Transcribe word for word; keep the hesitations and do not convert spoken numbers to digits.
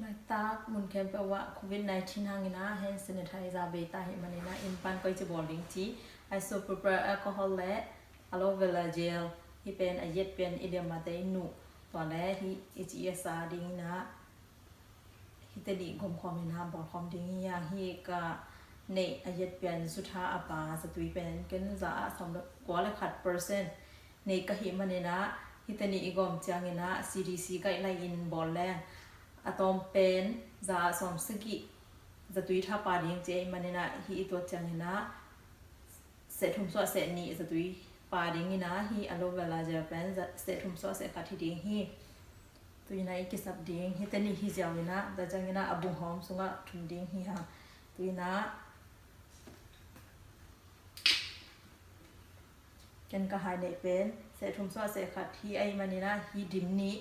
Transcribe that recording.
Laitak mun khempeuh ah covid nineteen hangin ah hand sanitizer bei ta ahih manin ah inn pan koici bawl ding ci, isopropyl alcohol le aloe vera gel, hih pen a yet pian i liammate i nuh, tua le hih i ci i a sa dingin ah hihte nih gomkhawm in ah bawlkhawm ding hi. Hih ka neih a yet pian zutha a pa zatui pen ken za ah sawm le kua le khat percent neih ka hih manin ah hihte nih i gawm ciangin ah C D C guideline in bawl leng a tawm pen za ah sawm sagih zatui tha pa ding ci ahih manin ah hih i tuat ciangin ah seh thum suah seh nih zatui pa dingin ah hih aloe vera gel pen seh thum suah seh khat hi ding hi. Tuin ah i kisap ding hihte nih hi ziau in ah tua ciangin ah a bunghawm sungah thum ding hi hang. Tuin ah ken ka hai neih pen seh thum suah seh khat hi ahih manin ah hih dim nih